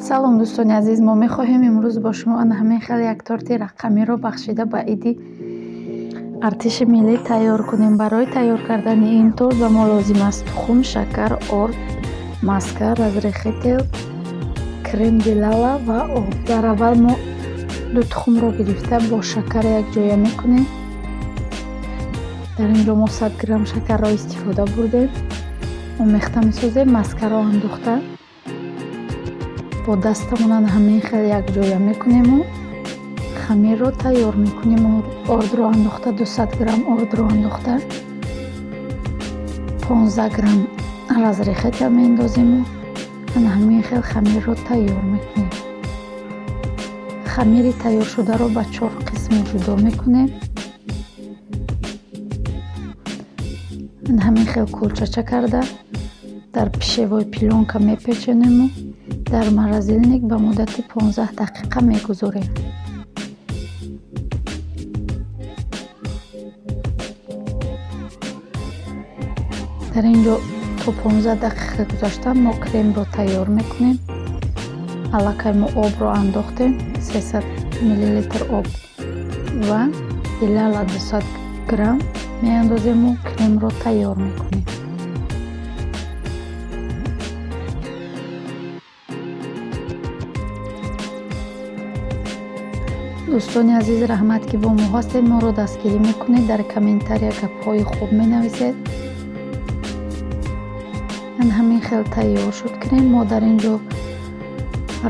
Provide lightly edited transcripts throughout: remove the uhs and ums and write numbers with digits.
Салом, дӯстони азиз! Мо мехоҳем имрӯз бо шумо ана ҳамин хел як торти рақамиро бахшида ба иди Артиши миллӣ тайёр кунем. Барои тайёр кардани ин торт ба мо лозим аст тухм, шакар, орд, маска, разрыхлитель, крем Дилала ва об. Дар аввал мо ду тухмро гирифта, бо шакар якҷоя мекунем. Дар ин ҷо мо 100 грамм шакарро истифода бурдем. Омехта месозем, маскаро андохта, бо дастамон ана ҳамин хел якҷоя мекунему хамирро тайёр мекунем. Ордро андохта, 200 грамм ордро андохта, 15 грамм разрыхлитель меандозему, ана ҳамин хел хамирро тайёр мекунем. Хамири тайёршударо ба чор қисм ҷудо мекунем. Ана ҳамин хел кулчача карда, дар пищевой плёнка мепечонему, дар морозильник ба муддати 15 дақиқа мегузорем. Дар ин ҷо то 15 дақиқа гузаштан мо кремро тайёр мекунем. Аллакай мо обро андохтем, 300 миллилитр об ва Дилала 200 грамм меандозему, кремро тайёр мекунем. Дӯстони азиз, раҳмат, ки бо мо ҳастед, моро дастгирӣ мекунед, дар комментария гапҳои хуб менависед. Ана ҳамин хел тайёр шуд крем. Мо дар ин ҷо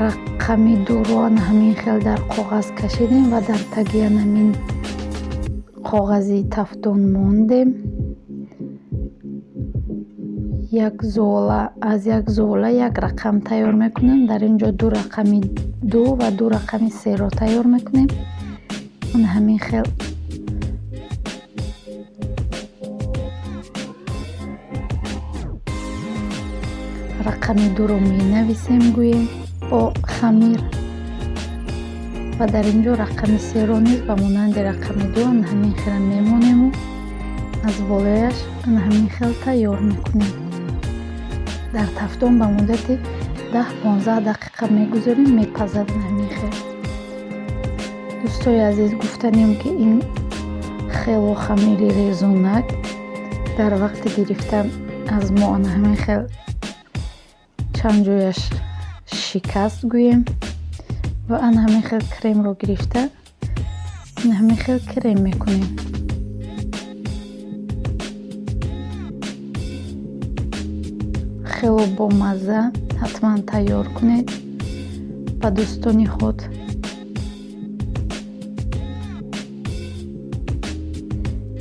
рақами дуро ана ҳамин хел дар коғаз кашидем ва дар таги анамин коғази тафдон мондем. Як зуола, аз як зуола як рақам тайёр мекунем. Дар ин ҷо ду рақами ду ва ду рақами серо тайёр мекунем. Ана ҳамин хел рақами дуро менависем, гӯем, бо хамир ва дар ин ҷо рақами серо низ ба монанди рақами ду ана ҳамин хел мемонему, аз болояш ана ҳамин хел тайёр мекунем. Дар тафдон ба муддати 10-15 дақиқа мегузорем, мепазад ҳамин хел. Дӯстои азиз, гуфтанем, ки ин хело хамири резонак дар вақти гирифтан аз мо ана ҳамин хел чанд ҷояш шикаст, гӯем, ва ана ҳамин хел кремро гирифта, ана ҳамин хел крем мекунем. Хело бомазза, ҳатман тайёр кунед, ба дӯстони худ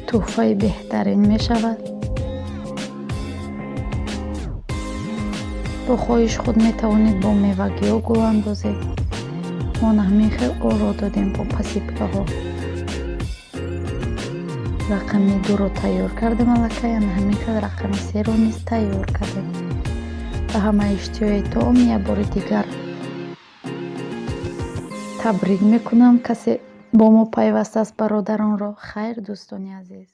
тӯҳфаи беҳтарин мешавад. Бо хоҳиши худ метавонед бо мевагиҳо гул андозед. Мо ана ҳамин хел оро додем бо посыпкаҳо. Рақами дуро тайёр кардем аллакай, ана ҳамин хел рақами серо низ тайёр кардем. Ба ҳама иштиҳои таом як бори дигар табрик мекунам, касе бо мо пайваст аст, бародаронро. Хайр, дӯстони азиз.